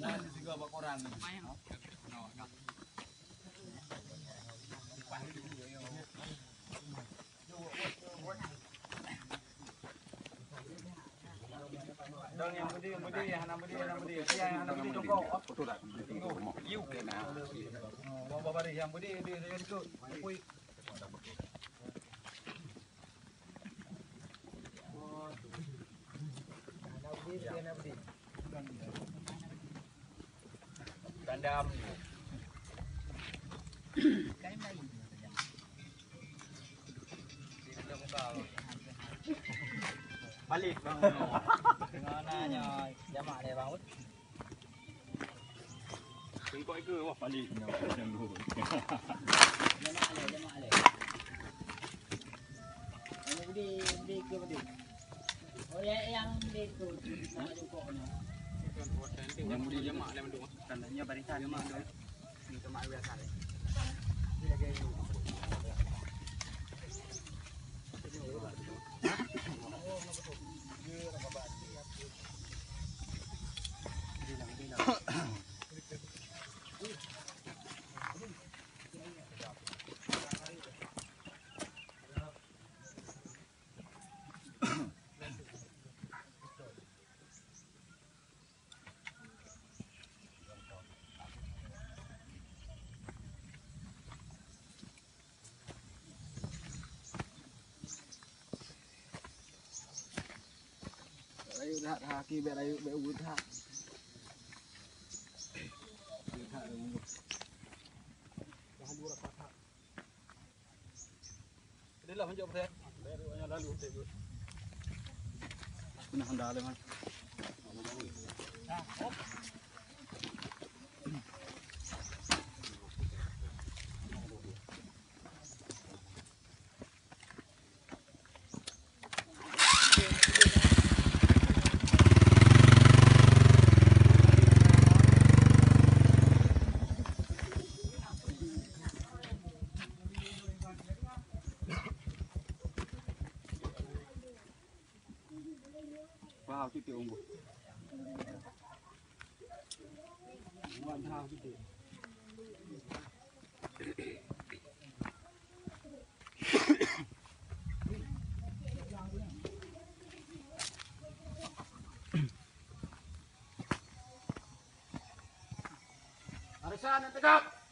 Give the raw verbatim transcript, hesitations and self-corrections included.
Dong nyang budi, nyang budi, nyang hana budi, nyang hana budi. Nyang hana budi, congkok. Betul tak? Liu. Kena. Oh, bawa baris nyang budi, budi, budi, budi. Gandam. Balik, Bang. Tengok na nyoe, jamak deh, Bang. Tengok ke, wah, balik. Jamak leh, jamak leh. Yang budi, budi ke budi? Oh, ya, yang budi tu, nak jongkok ni. Yang budi jamak leh mandum. Kan nya barisan jamak tu. Ni jamak biasa leh. Ni lagi. Rayeuk that, haki bèk rayeuk, bèk ubeut that. Ubeut that, ubeut. Tahan dua rapat that. Adalah menjawab saya. Bayar orang yang lalu, saya buat. Pernah anda ada, Mas? Wow, titik ungguh. Wow, titik. Barisan yang tegap.